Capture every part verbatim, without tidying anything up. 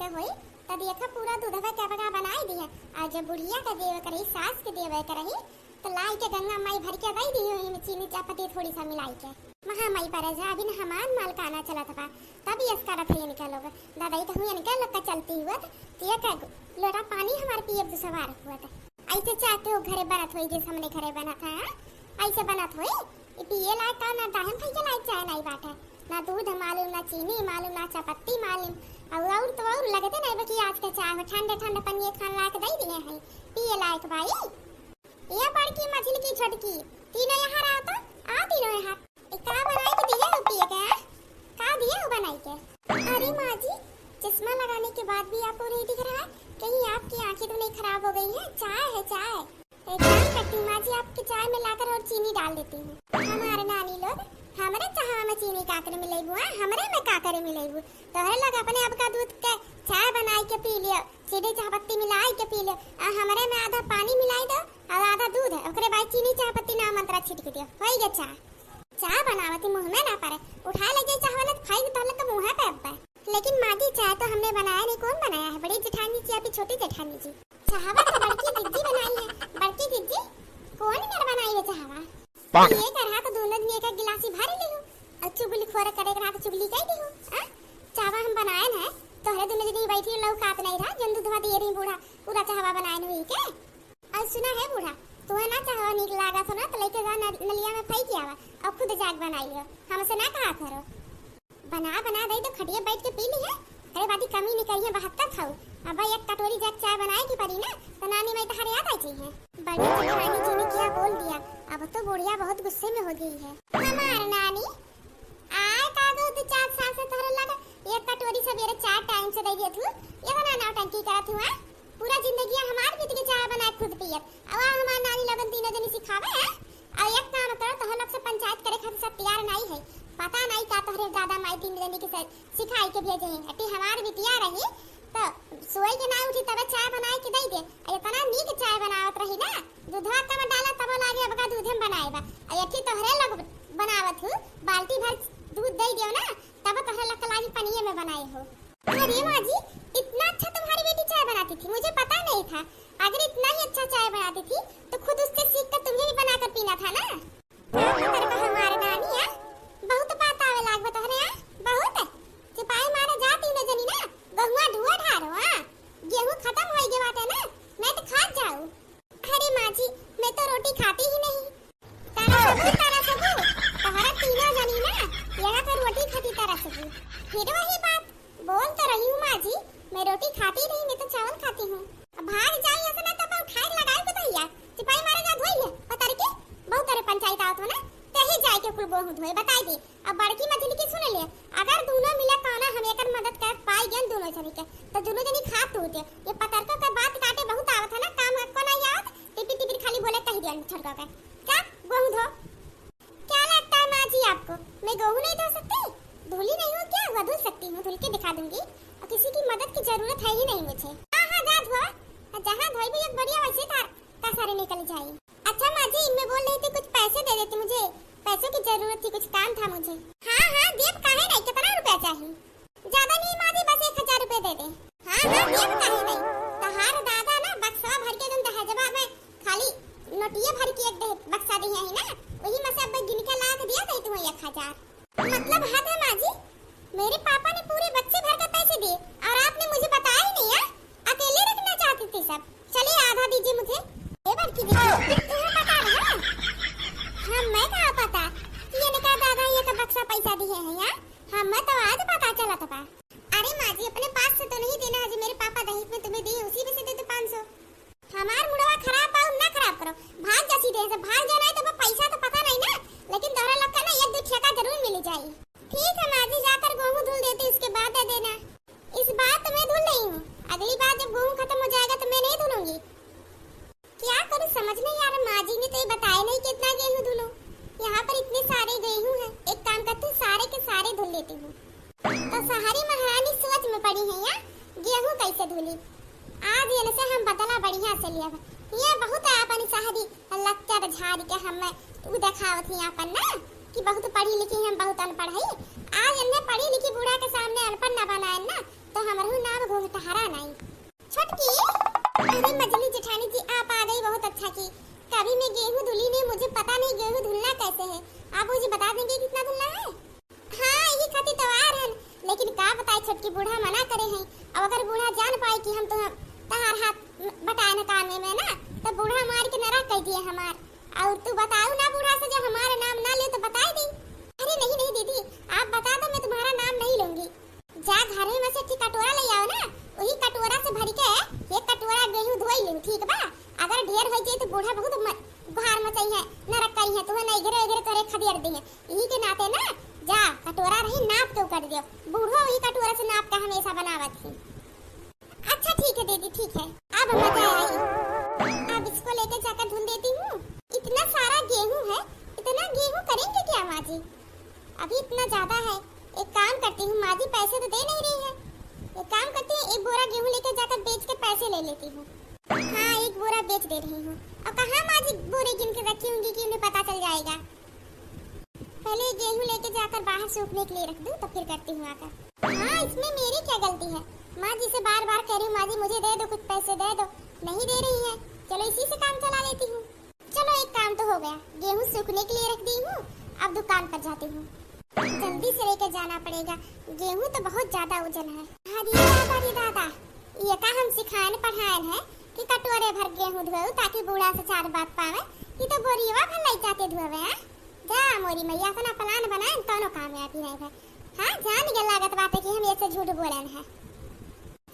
के होई, त देखा पूरा दूधवा के अबगा बनाई दिहे। आ जब बुढ़िया के देवे के रही, सास के देवे के रही, त लाई के गंगा माई भर के दई दिहे, ओही में चीनी चापत्ती थोड़ी सा मिलाई के। महामाई पर जा, अभी न हमार मालकाना चलत बा, तब यस करत है इनका लोग। दादा, ई कहूँ इनका लोग का चलती हुआ त, त एक लोटा पानी हमार पियब दुसवार हुआ त। ऐसे चाय के घरे बनत होई, जैसे हमने घरे बनत है, हाँ? ऐसे बनत होई? ई पिए लायक का ना दाहिम फैके लायक चाय नहीं बाटे, ना दूध मालूम, ना चीनी मालूम, ना चापत्ती मालूम, और, और तो और लगते नहीं बा कि आज के चाय हो, ठंडे ठंडे पनिये खान लायक दे दिए हैं, पिए लायक बाई। ये बड़की मझिल की छोटकी, तीनों यहाँ रहो तो, आओ तीनों यहाँ। ई का बनाई के दिए हो पिए के, हाँ? का दिए हो बनाई के? अरे माँ जी, चश्मा लगाने के बाद भी आपको नहीं दिख रहा है? कहीं आपकी आंखें तो नहीं खराब हो गई हैं? चाय है, चाय। एक काम करती हूँ माँ जी, आपकी चाय में लाकर और चीनी डाल देती हूँ। हमारे नानी लोग, हमरे चाहवा में चीनी काकर मिलेबू, हाँ? हमरे में काकर मिलेबू। तोहरे लोग अपने अब का दूध के चाय बनाई के पी लियो, चीनी चाय पत्ती मिलाई के पी लियो, आ हमरे में आधा पानी मिलाई दो और आधा दूध है, ओकरे बाद चीनी चाय पत्ती नाम मंत्रा छिटक दियो, होई गया चाय। चाय बनावती मुँह में ना पड़े, उठा ले जाई चाय वाला त फेंक दहलक मुँह पे अब्बे। लेकिन माँ जी, चाय तो हमने बनाया नहीं, कौन बनाया है? बड़ी जेठानी जी या फिर छोटी जेठानी जी? चाहवा तो बड़की जिज्जी बनाई है, बड़की जिज्जी। कौन मेर बनाई है चाहवा? पाक। ये कर रहा तो दोनों दिन एक एक गिलासी भर ली हूँ, और चुगली खोर करे रहा तो चुगली कह दी हूँ। आ? चाहवा हम बनाए ना, तोहरे दोनों दिन बैठी लौकात नहीं रहा, जन दूधवा दिए रही बूढ़ा, पूरा चाहवा बनाए नहीं के। और सुना है बूढ़ा, तुम्हें ना चाहवा नीक लागा तो ना, तो लेके जा न-, नलिया में फेंक आवा, और खुद जाग बनाई लियो, हमसे ना कहा करो। बना, बना दई तो खटिया बैठ के पी ली है। अरे बादी कमी नहीं करी है, बहत्तर खाऊ। अब एक कटोरी जग चाय बनाए की पड़ी ना, तो नानी माई तहारे याद आ जाई है। बड़ी जेठानी जी ने क्या बोल दिया, अब तो बुढ़िया बहुत गुस्से में हो गई है। हमार नानी, आए का दो, दो चार साल से तोहरे लग एक कटोरी सवेरे चार टाइम से दे दिए तू, ये बना नौटंकी करत हुआ। पूरा जिंदगी हमार बीत के चाय बनाए खुद पियत। अब आ हमार नानी लोगन तीनों जनी सिखावे है। और एक काम करो, तोहर लोग से पंचायत करे खातिर सब तैयार नहीं है। पता नहीं का तोहरे दादा माई तीन जनी के से-, सिखाई के भेजे हैं। अति हमार बिटिया रही तो सोई के ना उठी तबे चाय बनाए के दे दे। और इतना नीक चाय बनावत रही ना, दूधवा कम डाला तब लागे अब का दूधे में बनाए बा। और अति तोहरे लोग बनावत हूँ, बाल्टी भर दूध दे दियो ना, तब तोहरे लोग के लागी पनिये में बनाए हो। अरे माँ जी, इतना अच्छा तुम्हारी बेटी चाय बनाती थी, मुझे पता नहीं था। अगर इतना ही अच्छा चाय बनाती थी, तो खुद उससे सीख कर तुम्हें भी बनाकर पीना था ना। का पता का हमारे नानी, हाँ? बहुत बात आवे लाग बा तोहरे, हाँ? बहुत। सिपाही मारे जाती न जनी ना, गहुआ ढुआ ढारो, हाँ? गेहूं खत्म होई गे बाटे ना, नहीं तो खा जाऊ। अरे माँ जी, मैं तो रोटी खाती ही नहीं। तरसबू, तरसबू, तोहरा तीनों जनी ना, यहाँ तो रोटी खाती तरसबू। फिर वही बात, बोल तो रही हूँ माँ जी, मैं रोटी खाती नहीं, मैं तो चावल खाती हूँ। अब भाग जाई ऐसे ना तो अपन उठाए लगाए के भैया, सिपाही मारे जा धोई ले, पतर के, बहुत तेरे पंचायत आवत हो ना, तेही जाए के कुल गोहूँ धोए, बताई दे। अब बड़की मझिलकी सुन ले, अगर दोनों मिला कौना हम एकर मदद कर पाई गेन दोनों जनी के, तो दोनों जनी खा तू दे। ये पतरको के बात काटे बहुत आवत है ना, काम को नहीं आवत, टिपिर टिपिर खाली बोले कह दिया छोटका के। जा, गोहूँ धो। क्या लगता है माँ जी आपको, मैं गोहूँ नहीं धो सकती? धुली नहीं हूँ क्या हुआ, धुल सकती हूँ, धुल के दिखा दूंगी। और किसी की मदद की जरूरत है ही नहीं मुझे। हाँ, हाँ, जा धोआ, जहाँ धोई भी एक बढ़िया वैसे तार का सारे निकल जाए। अच्छा माँ जी, मैं बोल रही थी कुछ पैसे दे देती मुझे, पैसों की जरूरत थी, कुछ काम था मुझे। हाँ, हाँ, देब काहे नहीं, कितना रुपया चाहिए? ज्यादा नहीं माँ जी, बस एक हजार रुपया दे दे। हाँ, हाँ, देब काहे नहीं, तहार दादा ना बक्सवा भर के एकदम दहेजवा में खाली नोटिये भर के एक दे-, बक्सा दिए है ना, वही में से अब गिन के ला के दिया था तुम्हें एक हजार। मतलब हद है माँ जी, मेरे पापा ने पूरे बक्से भर का पैसे दिए और आपने मुझे बताया ही नहीं, हाँ? अकेले रखना चाहती थी सब। चलिए आधा दीजिए मुझे। ए बड़की दीदी, तुम्हें पता है? हाँ, मैं कहाँ पता कि इनका दादा ये का बक्सा पैसा दिए हैं, हाँ? हाँ, मैं तो आज पता चला था। अरे माँ जी, अपने पास से तो नहीं देना है, जो मेरे पापा दहेज में तुम्हें दिए, उसी में से दे दो पाँच सौ। हमार मुड़वा खराब बा, ना खराब करो, भाग जा सीधे से, भाग जाना है तो मैं पैसा तो पता नहीं ना, लेकिन तोहरा लोग का ना एक दो ठेका जरूर मिल जाई। ठीक है माँ जी, जाकर गोहूँ धुल देती, उसके बाद दे देना। इस बार तो मैं धुल रही हूँ, अगली बार जब गोहूँ खत्म हो जाएगा तो मैं नहीं धुलूंगी। क्या करूँ समझ नहीं आ रहा, माँ जी ने तो ये बताया नहीं कितना गेहूँ धुलूं। यहाँ पर इतने सारे गेहूँ हैं, एक काम करती हूँ, सारे के सारे धुल लेती हूँ। तो शहरी महारानी सोच में पड़ी है, यहाँ गेहूँ कैसे धुली। आज इनसे हम बदला बढ़िया से लिया। ये बहुत अपन शहरी लच्चर झाड़ के हमें उ देखावत ही अपन ना कि बहुत पढ़ी लिखी, हम बहुत अनपढ़ है। आज इन्हें पढ़ी लिखी बूढ़ा के सामने अनपढ़ ना बनाए ना, तो हमरहू नाम घूम हरा नाई। छोटकी, अरे मझली जेठानी जी, आप आ गई, बहुत अच्छा की। कभी मैं गेहूं धुली नहीं, मुझे पता नहीं गेहूं धुलना कैसे है। आप मुझे बता देंगे कितना धुलना है? हाँ, यही खातिर तो आ रहन, लेकिन का बताए छोटकी, बूढ़ा मना करे हैं। अब अगर बूढ़ा जान पाए कि हम तो तहार हाथ बटाए न काम में ना, तो बूढ़ा मार के नरक कह दिए हमार। और तू बताओ ना बूढ़ा से, जो हमारा नाम ना ले तो बताई दी। अरे नहीं नहीं दीदी, आप बता दो, मैं तुम्हारा नाम नहीं लूंगी। जा घर में से एक कटोरा ले आओ ना, वही कटोरा से भर के एक कटोरा गेहूं धोई लूं, ठीक बा? अगर ढेर हो जाए तो बूढ़ा बहुत म-, गुहार मचाई है, नरक करी है, तुम्हें नहीं घरे घरे करे खदेड़ दी है। यही के नाते ना, जा कटोरा रही नाप के कर दियो, बूढ़ो वही कटोरा से नाप के हमेशा बनावत ही। अच्छा ठीक है दीदी, ठीक है, अब मजा आई। अब इसको लेके जाकर धुल देती हूँ। इतना सारा गेहूं है, इतना गेहूं करेंगे क्या माँ जी? अभी इतना ज्यादा है, एक काम करती हूँ, माँ जी पैसे तो दे नहीं रही है, एक काम करती हूँ, एक बोरा गेहूं लेकर जाकर बेच के पैसे ले लेती हूँ। हाँ, एक बोरा बेच दे रही हूँ। और कहाँ माँ जी बोरे गिन के रखी होंगी कि उन्हें पता चल जाएगा? पहले ये गेहूं लेके जाकर बाहर सूखने के लिए रख दूँ, तो फिर करती हूँ आकर। हाँ, इसमें मेरी क्या गलती है? माँ जी से बार बार कह रही हूँ, माँ जी मुझे दे दो, कुछ पैसे दे दो, नहीं दे रही है। चलो इसी से काम चला लेती हूँ। चलो एक काम तो हो गया, गेहूं सूखने के लिए रख दी हूँ, अब दुकान पर जाती हूँ। जल्दी से लेकर जाना पड़ेगा, गेहूं तो बहुत ज्यादा वजन है। अरे दादा रे दादा, ये का हम सिखाएन पढ़ाएन है कि कटोरे भर गेहूं धोए ताकि बूढ़ा से चार बात पावे, ये तो बोरियवा भर ले जाके धोवे हैं। जा मोरी मैया, अपना plan बनाएन, तौनो कामयाबी नहीं है। हाँ, जान के लागत बाटे कि हम ऐसे झूठ बोलेन है।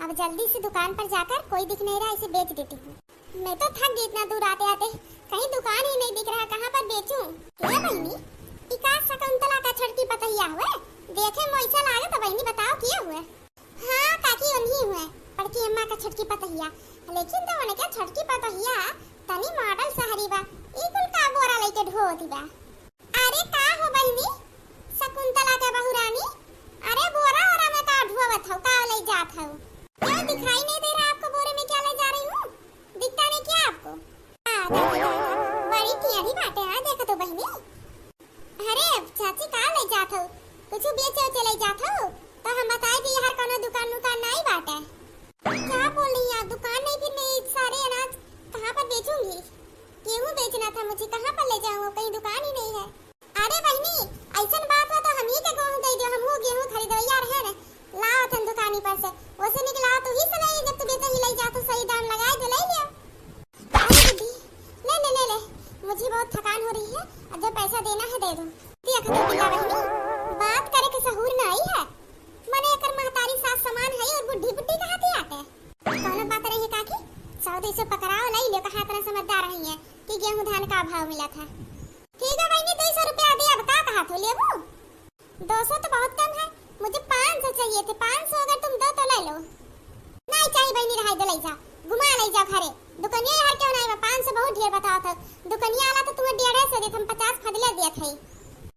अब जल्दी से दुकान पर जाकर, कोई दिख नहीं रहा, इसे बेच देती हूँ। मैं तो थक गई इतना दूर आते आते, कहीं दुकान ही नहीं दिख रहा, कहाँ पर बेचूं? ए बहिनी, ई का शकुंतला का छोटकी पतोहिया हुए? देखे में वैसा लागत है बहिनी, बताओ के हुए? हाँ काकी, उन्हीं हुए, बड़की अम्मा का छोटकी पतोहिया। लेकिन तो उनके छोटकी पतोहिया तनी model सहरी बा, ई कुल का बोरा लेके ढोवती बा? अरे का हो बहिनी, शकुंतला के बहू रानी, अरे बोरा ओरा में का ढुआवत हौ, का ले जात हौ? क्यों दिखाई नहीं दे रहा आपको बोरे में क्या ले जा रही हूँ? दिखता नहीं क्या आपको? आ, दादा, दादा, बड़ी टियरी बाटे, हाँ, देखा तो बहिनी। अरे चाची का ले जात हौ? कुछ बेचे उचे ले जात हौ? तो हम बताए कि यहाँ कोनो दुकान उकान नहीं बाटे। क्या बोल रही हैं आप? दुकान नहीं, फिर मैं ये सारे अनाज कहाँ पर बेचूंगी? गेहूं बेचना था मुझे, कहाँ पर ले जाऊं? कहीं दुकान ही नहीं है। अरे बहिनी, ऐसन बात हो तो हम ही के गेहूं दे दो, हम हो गेहूं खरीदवैया रहे रे, लाओ थन दुकानी पर से, वैसे निकला तो ही से ले, जब तू बेचे ही ले जा तो सही दाम लगाए दे, ले लियो। अरे दीदी, ले ले, ले ले, मुझे बहुत थकान हो रही है, अब जब पैसा देना है दे दो। दिया खतम बिल्ला बहिनी, बात करे के सहूर ना आई है, मने एकर महतारी सास समान है और बुढ़ी बुढ़ी कहाती आटे। कौनो बात रही काकी, सौ दो सौ पकड़ाओ, ले लियो, कहाँ इतना समझदार रही है कि गेहूं धान का भाव मिला था। ठीक है बहिनी, दो सौ रुपया दे, अब का कहा थो लेबू? दो सौ तो बहुत कम है, मुझे पाँच सौ चाहिए थे, पाँच सौ अगर तुम दो तो ले लो। नहीं चाहिए बहिनी, रहाई दे, ले जा, घुमा ले जा घरे। दुकनिया यार क्यों नहीं बा, पाँच सौ बहुत ढेर बताओ था। दुकनिया वाला तो तुम्हें डेढ़ सौ देत, हम पचास फजले दिए थे।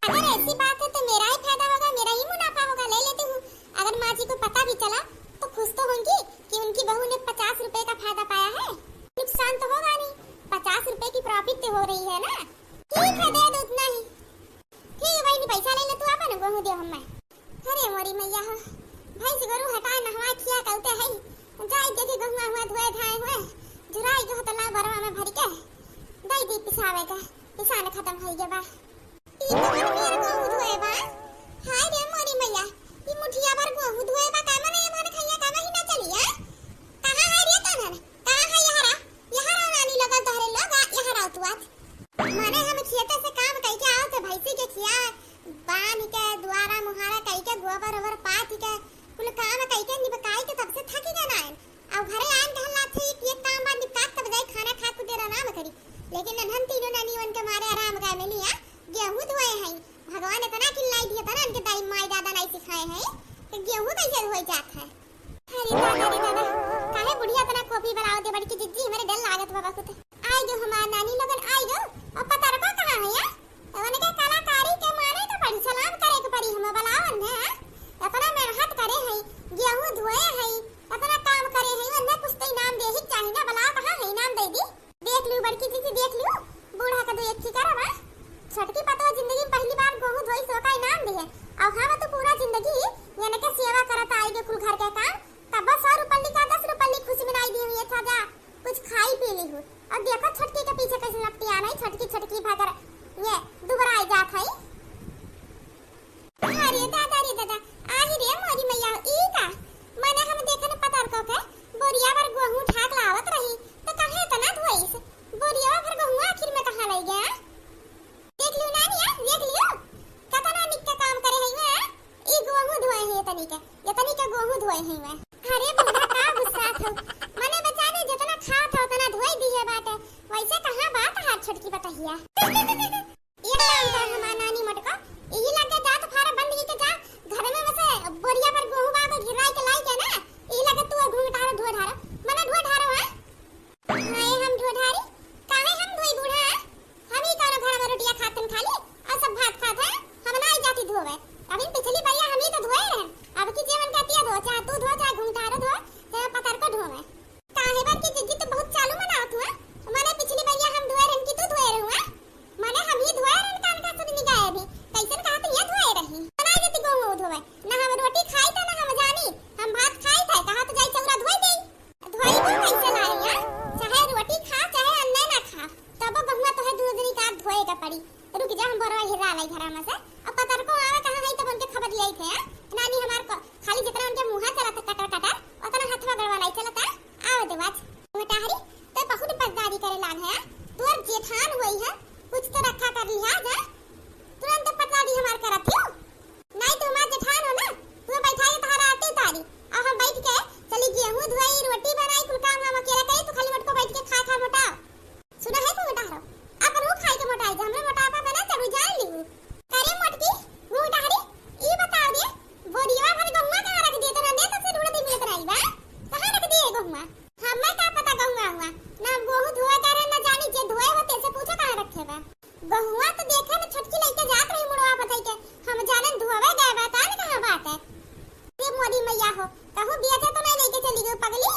अगर ऐसी बात है तो मेरा ही फायदा होगा, मेरा ही मुनाफा होगा, ले लेती हूँ। अगर माँ जी को पता भी चला तो खुश तो होंगी कि उनकी बहू ने पचास रुपए का फायदा पाया है। नुकसान तो होगा नहीं, पचास रुपए की profit तो हो रही है ना। ठीक है, दे दो उतना ही। ठीक है बहिनी, पैसा ले ले तू, आपन गेहूं दे हमें। अरे मोरी मैया हो, भैंस गोरू हटाए नहवा खिया कौते है, जाई देखे गहुआ हुआ धोए धाए हुए, झुराई गयो तो ला बरवा में भर के, दई दी पिसावे का, पिसान खत्म होई गए बा। ई तो भर मेर गेहूं धोए बा। हाय रे मोरी मैया, ई मुठिया भर गेहूं धोए बा, का मने ये भर खैया का महीना चलिया? कहाँ है रे तनन? कहाँ है यहरा? यहरा नानी लगल तोहरे लोग, आ, यहरा तू आज। माने हम खेते से काम कइके आओ तो भैंसी के खिया, बांध के, दुआरा मुहारा कइके, गोबर ओबर पाथी के, कुल काम कइके, निपकाई के तब से थकी के ना आएन। अब घरे आएन कहन लात है, एक, एक काम बाद निपकात तब जाई खाना खा कुछ देर आराम करी। लेकिन नन्हन तीनों नानी उनके मारे आराम का मिली, आ, गेहूं धोए हैं। भगवान इतना किल्लाई दिया था ना, उनके दाई माई दादा नहीं सिखाए हैं कि गेहूं कैसे धोए जात है। अरे दादा रे दादा, काहे बुढ़िया इतना खोपी बनावत है बड़की जिज्जी, हमरे डर लागत बा बहुत। आई गो हमार नानी लोगन, आई गो। अब पतरको कहाँ है या? एवन के कलाकारी के मारे के पड़ी, सलाम करे के पड़ी, हम बुलावन है, हाँ? इतना मेहनत करे है, गेहूं धोए है, इतना काम करे है, उन्हें कुछ तो इनाम दे ही चाही ना, बुलाओ कहाँ है, इनाम दे दी। देख लियो बड़की जिज्जी, देख लियो, बूढ़ा का दो एक ही करब, हाँ? छोटकी पतोह जिंदगी में पहली बार गेहूं धोई, सो का इनाम दिहे। और हम तो पूरा जिंदगी इनके सेवा करत आई के कुल घर के काम, तब सौ रुपये का अरे बूढ़ा, का गुस्सात हो? मने बचा ने जितना खात हो उतना धोई दिहे बाटे। वैसे कहाँ बात हाथ छोटकी पतहिया? एक काम कर हमार नानी मोटका, यही लगे जा तो फारा बंद की के जा, घर में वैसे बोरिया भर गोहूँ बा को घिराई के लाई के ना, यही लगे तू घूंघटारो धो ढारो, मने धो ढारो, हाँ? हाँ, ये हम धो ढारी, काहे हम धोई बूढ़ा, हाँ? हम ही कौनो घर में रोटियां खातन खाली, और सब भात खात हैं, हम ना आई जाती धोवे। अभी पिछली बरिया हम ही तो धोए रहन, अब की जेवन कहती है धो, चाहे तू धो, चाहे घूंघटारो धो, चाहे पतर को धोवे। काहे बड़की जिज्जी, तू बहुत चालू मनावत हुआ। माने पिछली बरिया हम धोए रहन कि तू धोए रहुआ? माने हम ही धोए रहन, कान का सुन निकाय अभी। कैसन कहा तू ये धोए रही? बनाई देती गोहूं धोवे। ना हम रोटी खाई था, ना हम जानी। हम भात खाई था, कहा तो जाई चौरा धोई देई। धोई तू कैसे लाई, हाँ? चाहे रोटी खा, चाहे अन्ने ना खा। तब बहुआ तोहे दू दिन का धोए का पड़ी। रुक जा, हम बोरवा हिरा लाई घरा में से। अब पतर को आवे कहाँ है, तब उनके खबर ले आई थे, हाँ? नानी हमार को, खाली जितना उनके मुँह चला था कटर कटर, उतना हथवा गड़वा लाई चलता। आवे दे बाज। मोटाहरी, तो बहुत बददारी करे लाग है, हाँ? तोर जेठान हुई है, कुछ तो रखा कर लिहाज, हाँ? तुरंत पटदारी हमार करत हो। नहीं, तू हमार जेठान हो ना, तू बैठा के तहारा आरती उतारी, और हम बैठ के चली गेहूं धोई, रोटी बनाई, कुल काम हम अकेले करी, तू खाली मोटको बैठ के खा खा मोटाओ। सुना है घूंघटारो, अपन वो खाई के मोटाई जा, हमरे मोटापा पे ना चढ़ू जान ली। करे मोटकी, घूंघटारी, ई बताओ दे, बोरिया भर गहुआ कहाँ रख दिए? तो नंदे तो से ढूंढ दी मिलत रही बा, कहाँ रख दिए गहुआ? हमें का पता गहुआ हुआ, ना हम गोहूं धोए करे, ना जानी जे धोए होते से पूछो कहाँ रखे बा। गहुआ तो देखे न छोटकी लइके जात रही मुड़वा पथई के, हम जानन धोवे गए बा, तान कहाँ बात है। रे मोरी मैया हो, कहूँ बियाचा तो नहीं लेके चली गई पगली?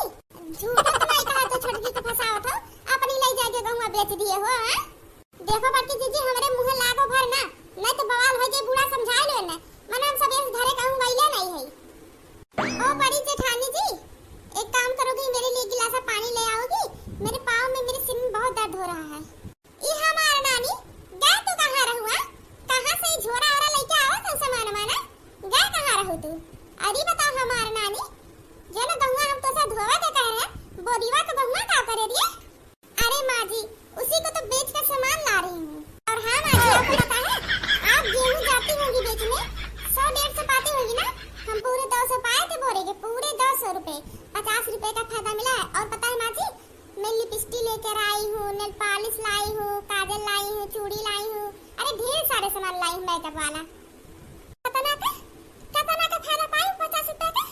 झूठो तो नहीं कहा तो छोटकी के फंसावत हो, अपनी ले जाके गहुआ बेच दिए हो, हाँ? देखो बड़की जीजी, हमरे मुँह लागो भर ना, नहीं तो बवाल हो जाए, बूढ़ा समझाए लो ना, मन हम सब एक घरे कहूँ गईले नहीं है। ओ बड़ी जेठानी जी, एक काम करोगी, मेरे लिए गिलासा पानी ले आओगी? मेरे पाँव में, मेरे सिर में बहुत दर्द हो रहा है। ई हमार नानी, गए तू कहाँ रहुआ? कहाँ से ई झोरा ओरा लइके आवत हो सामान वाना? गए कहाँ रहू तू? अरे बताओ हमार नानी, जे न गहुआ हम तोसे धोवे के कह रहे, बोरिवा के गहुआ का करे दिए? अरे माँ जी, उसी को तो बेच कर सामान ला रही हूँ। और हाँ माँ जी, आपको पता है, आप गेहूँ जाती होंगी बेचने, सौ डेढ़ सौ पाती होंगी ना? हम पूरे दो सौ पाए थे बोरे के, पूरे दो सौ रुपए, पचास रुपए का फायदा मिला है। और पता है माँ जी, मैं लिपस्टिक लेकर आई हूँ, नेल पॉलिश लाई हूँ, काजल लाई हूँ, चूड़ी लाई हूँ, अरे ढेर सारे सामान लाई हूँ मेकअप वाला। कतना का, कतना का फायदा पाई पचास रुपया का?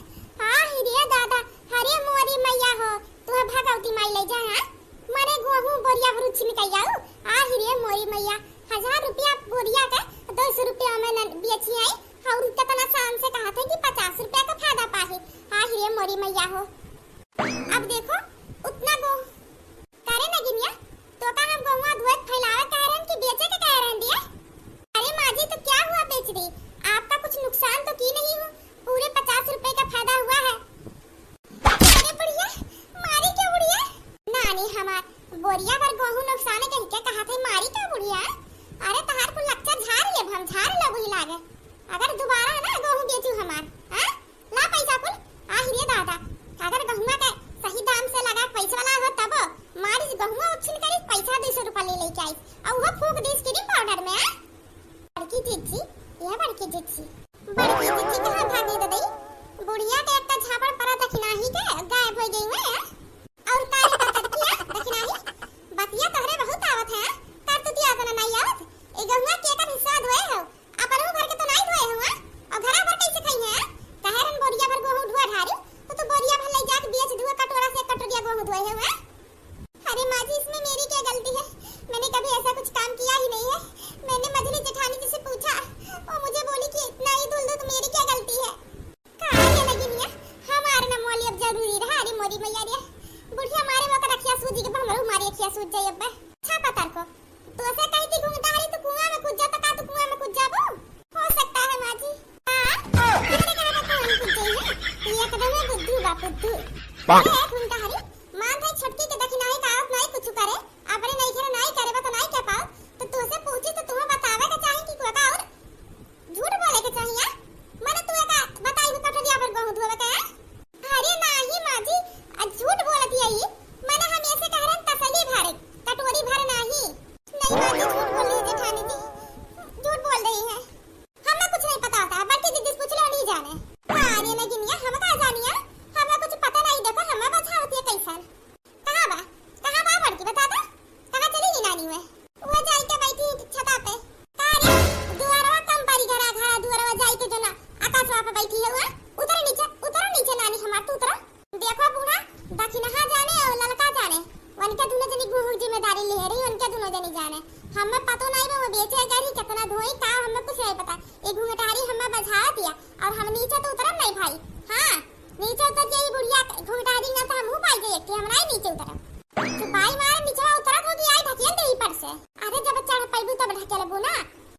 आ ही रे दादा, हरे मोरी मैया हो, तू भगवती माई ले जा, हाँ? मने गोहूँ बोरिया भर उछिन के आऊ, आ ही रे मोरी मैया, हजार रुपया बोरिया के दो सौ रुपया में न बेची आई, और कतना शान से कहा थे कि पचास रुपया का फायदा पाही, आ ही रे मोरी मैया हो। अब देखो, उतना गो-, करे नगिनिया, तो का हम गहुआ धोए फैलावे कह रहन कि बेचे के कह रहन दिया? अरे माँ जी, तो क्या हुआ बेच दी? आपका कुछ नुकसान तो की नहीं हूँ, पूरे पचास रुपए का फायदा हुआ है। अरे बुढ़िया, मारी क्यों बुढ़िया? नानी हमार बोरिया भर गहूँ नुकसान कह के कहा थे, मारी क्यों बुढ़िया? अरे तहार कुल लच्चा झार लेब हम, झार लेब ही लागे। अगर दोबारा ना गहूँ बेचू हमार, हाँ? ला पैसा कुल, आहि रे दादा, अगर गहुआ के सही दाम से लगा पैसा वाला हो तब मारिस गहुआ उछिन करिस, पैसा दो सौ रुपया ले लेके आइस, और वो फूंक दिस क्रीम पाउडर में, हाँ? बड़की जिज्जी, ये बड़की जिज्जी। बड़की जिज्जी कहाँ भागी ददई? बुढ़िया के एक झापड़ परा दखिनाही के गायब हो गई हुए, हाँ? और का रे पतरकिया, दखिनाही? बतिया तोहरे बहुत आवत है, हाँ? कर तू दिया तना नहीं आवत? ए गहुआ के एकर हिस्सा धोए हो? अपनहू भर के तो नाई धोए हुआ, और घरा भर कैसे खाई है? कहे रन बोरिया भर गोहूं ढुआ ढारी, तो तू बोरिया भर ले जाके बेच दुआ कटोरा से एक कटोरिया गोहूं धोए हुआ। अरे माँ जी, इसमें मेरी क्या गलती है? मैंने कभी ऐसा कुछ काम किया ही नहीं है। मैंने मझली जेठानी जी से पूछा, वो मुझे बोली कि इतना ही धुल दो तो मेरी क्या गलती है? का रे नगिनिया, हमार न मोली अब जरूरी रहा। अरे मोरी मैया रे, बुढ़िया मारे वो रखिया सूझ के हमरो मारे रखिया सूझ जाई अब। अच्छा पतर को, तोसे कही थी घूंघटारी तू कुआं में कूद जा, तो का तू कुआं में कूद जाबो? हो सकता है माँ जी। हाँ, तोहरे कहे तो कुआं में कूद जाई है। तू एकदम बुद्धू बा, बुद्धू। पाक। ए घूंघटारी, मान था छोटकी के दखिनाही का आवत नाई कुछ करे, अपने नहीं खेले नाई करे बा तो नाई कह पाओ, तो तोसे पूछी तो तुम्हें बतावे के चाही कि कोई का और झूठ बोले के चाहिए? मने तू एका बताई भी कटोरिया भर गहूं धोवे के है? अरे नाही माँ जी, आ झूठ बोलत है ई। मने हम ऐसे कह रहे हैं तसली भर, कटोरी भर नाही। नहीं माँ जी, झूठ बोल रही है जेठानी जी, झूठ बोल रही है। हमें कुछ नहीं पता होता है, बड़की दीदी से पूछ लो, नहीं जाने। हाँ, अरे नगिनिया, हम का जानिया? हमें कुछ नीचे उतरब। चुपाई मार, निचवा उतरत हो कि आई ढकेल दे ई पर से। अरे जब चढ़ पइबू तब ढकेलबू ना।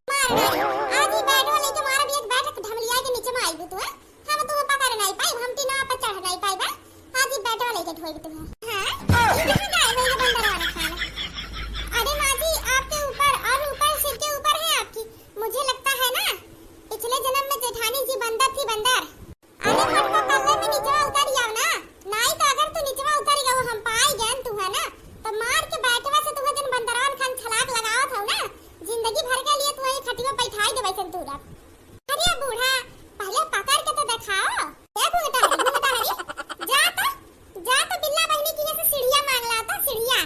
मार डारी। आज ई बैटवा लेके मारब, एक बैट ढमलिया के नीचे में आइबू तू, हैं? हम तुहे पकड़ नाई पाइब, हम टीनवा पे चढ़ नाई पाइब, हैं? आज ई बैटवा लेके ढोइब तुहे। हाँ? ई कहाँ गायब है ये बंदरवा ना खाना? अरे माँ जी, आपके ऊपर और ऊपर सिर के ऊपर है आपकी। मुझे लगता है ना, पिछले जन्म में जेठानी जी बंदर थी, बंदर। अरे मोटका, कल्ले में निचवा उतर जाओ ना, नाई तो अगर तू निचवा उतर गयो, हम पाई गए तू है ना, तो मार के बैठवा से तुहे जन बंदरवन खान छलाक लगावत हो ना, जिंदगी भर के लिए तू ये खटियो बैठाई देबै सन तू रब। अरे बूढ़ा, पहले पकड़ के तो दिखाओ। ए भूतहरी, भूतहरी, जा तो, जा तो बिल्ला बहिनी की से सीढ़िया मांग ला तो, सीढ़िया।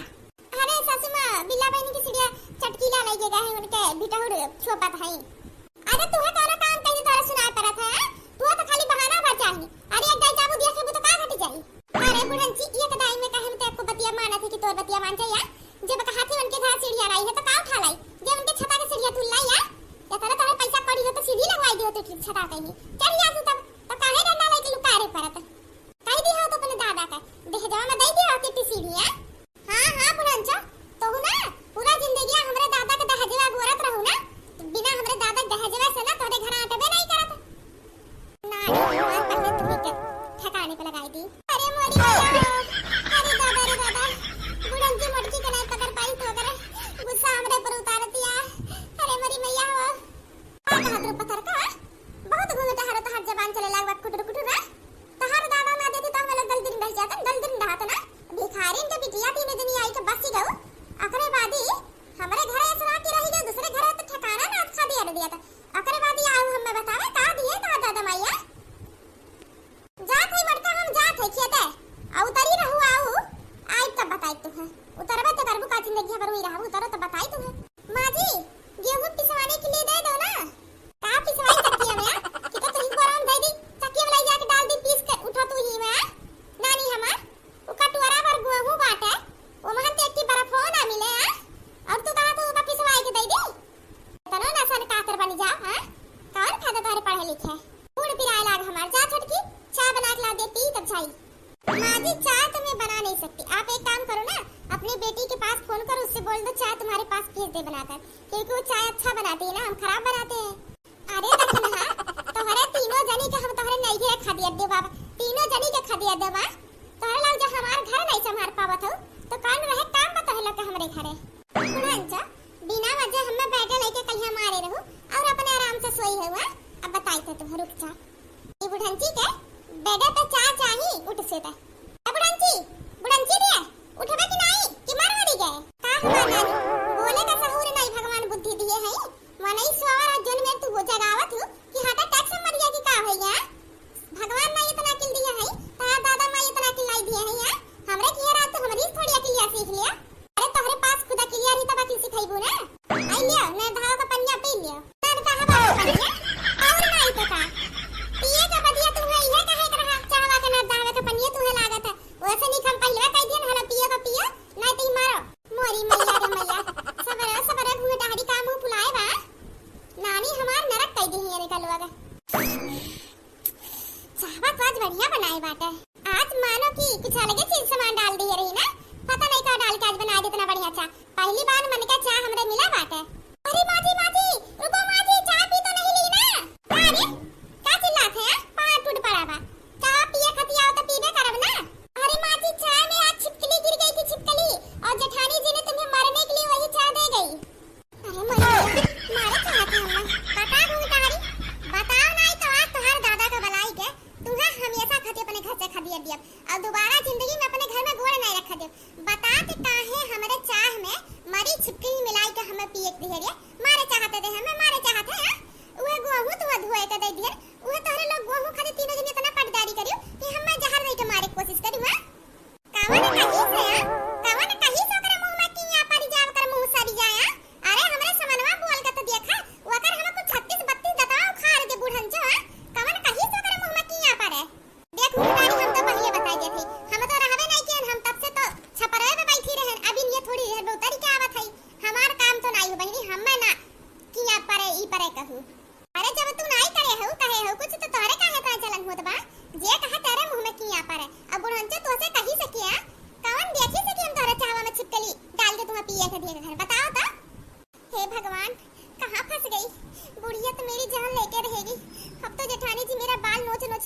अरे सासू माँ, बिल्ला बहिनी की सीढ़िया चटकीला लइके गए हैं, उनके बिटहुर छोपत हैं। अरे तुहे कौनो काम कहीं तोरा सुनाई पड़त है, हैं? तुहे तो खाली बहाना भर चाही। अरे एक दाई जाबू दिया खेबू तो का घट जाई? अरे बुढ़ंची, एक दाई में कहे में तो एको बतिया मानत है कि तोर बतिया मान जाई, या? जब कहा थी उनके घर सीढ़िया लाई है तो का उठा लाई? जे उनके छता के सीढ़िया तू लाई, या? या तोरा तोरा पैसा कौड़ी हो तो सीढ़ी लगवाई दियो तो छता कहीं। चढ़िया तू तब, तो काहे डंडा लेके लुकारे पड़त? कह दी हो तो अपने दादा का, दहेजवा में दे दिया होती ती सीढ़िया। हाँ, हाँ, बुढ़ंचा, तोहू ना पूरा जिंदगिया हमरे दादा के दहेजवा गोरत रहू ना, तो बिना हमरे दादा के दहेजवा से ना तोहरे घर आटबे नहीं करत। ना, ना, हमार पहले तुही के ठिकाने पे लगाई दी। अरे मोरी मैया, अरे दादा रे दादा, बुढ़ंची मोटकी के नहीं पकड़ पाई तो अगर गुस्सा हमरे पर उतार दिया। अरे मोरी मैया हो। का कहत रू पतरका? बहुत घूंघटा हरो तहार जबान चले लागबा कुटुर कुटुर, हाँ? तहार दादा ना देती तो हम लोग दलदरी में रह जातन, दलदरी में रहत ना। भिखारिन के बिटिया तीन जनी आई के बसी गऊ। ओकरे बादी हमरे घरे ऐसा कि रही गऊ, दूसरे घरे तो ठिकाना ना खा दिया, दे दिया था। ओकरे बादी आऊ हमें बतावे का दिए तहार दादा माइया। जात है मटका, हम जात है खेते। आ उतरी रहू आऊ, आई तब बताई तू है। उतरबे तो करबू का जिंदगी भर वही रहू, उतरो तो बताई तू है। माँ जी, गेहूं पिसवाने के लिए दे दो ना। का पिसवाई चक्किया में, आ? कि तो तुही बोरा में दे दी, चक्किया में लाई जाके डाल दी, पीस के उठा तू ही में, आ? नानी हमार, उ कटोरा भर गेहूं बाटे, वो महन ते एक बर्फो ना मिले, आ? और तू कहा तू ओका पिसवाई के दे दी? तनो ना सन कातर बनी जा, हाँ? कौन फायदा तोहरे पढ़े लिखे? मूड पिराए लाग हमार, जा छोटकी, चाय बना के ला दे, पी तब जाई। माँ जी, चाय तो मैं बना नहीं सकती। आप एक काम करो ना, अपनी बेटी के पास फोन करो, उससे बोल दो चाय तुम्हारे पास भेज दे बनाकर, क्योंकि वो चाय अच्छा बनाती है ना, हम खराब बनाते हैं। अरे दखिनहा, तोहरे तीनों जनी के हम तोहरे नैहरे खदेर देब बाबा, तीनों जनी के खदेर देब। तोहरे लोग जो हमार घर नहीं संभाल पावत हो, तो कौन रहे काम बा तोहरे लोग के हमरे घरे? बुढ़ंचा, बिना वजह हमें बैठे लेके कहिया मारे रहू और अपने आराम से सोई हुआ। अब बताई थे तुम, रुक जा। ई बुढ़ंची के बेडे पे चाह चाही, उठ से ते। ए बुढ़ंची, बुढ़ंची रे, उठबे कि नाई कि मर मरी गए? का हुआ नानी? बोले का सहूर नाई भगवान बुद्धि दिए हैं। मनई सोवर आ जन में तू जगावत हूँ कि हार्ट अटैक से मर गया कि का हो गया? भगवान ना इतना अकिल दिए हैं, तहार दादा माँ इतना अकिल नाई दिए हैं, या? हमरे किया रात तो हमरी थोड़ी अकिलिया सीख लिया। अरे तोहरे पास खुद अकिलिया रही तब अकिल सिखाइबू ना। आई लियो, नरदहवा का पनिया पी लियो। नरदहवा का पनिया? और नाई तो का? पिए का बदिया तुम्हें इहे कहे के रहा, चाहवा के नरदहवा का पनिया तुम्हें लागत है। वैसे नहीं हम पहले कह दिया ना, पिए का पियो, नाई तो ही मारो। मोरी मैया रे मैया, सबरे, सबरे भूमि टहरी का मुंह फुलाए बा। नानी हमार नरक कह दी है निकलवा के। चाहवा तो आज बढ़िया बनाए बाटे। आज मानो कि कुछ अलगे चीज सामान डाल दिए रही ना, पता नहीं का डाल के आज बना दे इतना बढ़िया चाह। पहली बार मन का चाह हमरे मिला बाटे। अरे माँ जी, माँ जी, रुको माँ जी, चाह पी तो नहीं ली ना? अरे, का चिल्लात है, हाँ? पहाड़ टूट पड़ा बा। चाह पिए खतिया हो तो पीबे करब ना। अरे माँ जी, चाय में आज छिपकली गिर गई थी, छिपकली, और जेठानी जी ने तुम्हें मरने के लिए वही चाह दे गई। अरे मोरी, मारे चाहत है अम्मा। बता दूंगी तोहरी, बताओ नहीं तो आज तोहार दादा का बुलाई के तुम्हें हमेशा खातिर अपने घर से खदेड़ दियब और दोबारा जिंदगी में अपने घर में गोड़ नहीं रखा दियब। बता के काहे हमरे चाह में मरी छिपकली मिलाई के हमें पिए के दिहे रे? मारे चाहते थे हमें, मारे चाहते हैं, हाँ? उहे गोहूं तुहा धोए के दे दिहे, उहे तोहरे लोग गोहूं खातिर तीनों जने इतना पटदारी करियो कि हमें जहर दे के मारे के कोशिश करियो, हाँ? कवन कही से, हाँ? कवन कही से ओकरे मुंह में किया पड़ जाए, ओकर मुंह सड़ जाए, हाँ? अरे हमरे समनवा बोल के तो देखा, ओकर हम कुल छत्तीस बत्तीस दतवा उखाड़ दे बुढ़न जो, हाँ? कवन कही से ओकरे मुंह में किया पड़े? देख मुंह तारी, हम तो पहले बताई देत हई, हम तो रहबे नहीं कियन, हम तब से तो छपरवे पे बैठी रहन, अभी ये थोड़ी देर में उतरी के आवत हई, हमार काम तो नहीं हो बहिनी, हमें ना किया पड़े, ई पड़े कहू। अरे जब तू नाई करे हऊ, कहे हऊ कुछ तो तोहरे काहे इतना जलन होत बा? जे कहा तेरे मुंह में किया पड़े। अब बुढ़ंचो तोसे कही सकिया,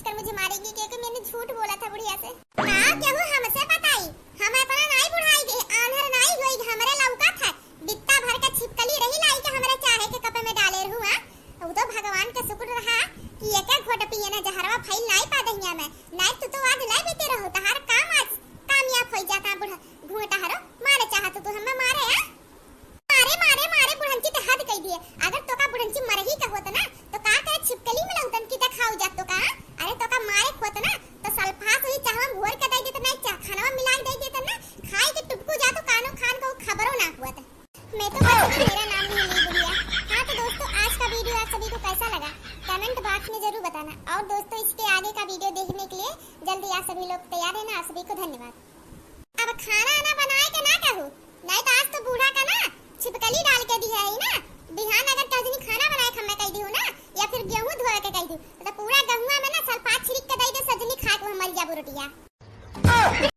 कर मुझे मारेगी, क्योंकि मैंने झूठ बोला था बुढ़िया से। का केहू हमसे बताई, हम अपना नाई बुढ़ाई गई, आन्हर नाई होई, हमरे लौका था, बित्ता भर के छिपकली रही लाई के हमरे चाहे के कप में डाले रहू, हाँ? उ तो भगवान के शुक्र रहा कि एक एक घोट पिए ना, जहरवा फैल नाई पा दहिया में, नाई तू तो आज ले बीते रहो, तहार काम आज कामयाब होई जाता बुढ़ा, घूंघटा हरो, मारे चाहत तू हमें मारे, हाँ? मारे, मारे, मारे, बुढ़ंची ते हद कई दिए। अगर तोका बुढ़ंची मरही का होत ना, तो का करे छिपकली में लौटन की देखाऊ जात तोका, हाँ? अरे तोका मारे होत ना, तो सल्फास हुई चाहवा में घोर के दे देत ना, चाह खानवा मिला के दे देत ना, खाए के टुटकू जात, कानो खान को खबरो ना हुआ था। मैं तो बच गई, मेरा नाम नहीं ली बुढ़िया। हाँ तो दोस्तों, आज का वीडियो आप सभी को कैसा लगा, कमेंट बॉक्स में जरूर बताना। और दोस्तों, इसके आगे का वीडियो देखने के लिए जल्दी आप सभी लोग तैयार रहना। आप सभी को धन्यवाद। अब खाना ना बनाए के ना कहू, नहीं तो आज तो बूढ़ा का ना छिपकली डाल के दिया है ना। बिहान अगर कह दिनी खाना बनाए के हमें कह दियो ना, या फिर गेहूं धोए के कह दियो, तो पूरा गेहुआ में ना सल्फात छिड़क के दे दे, सजनी खाए के हम मर जाबो रोटिया।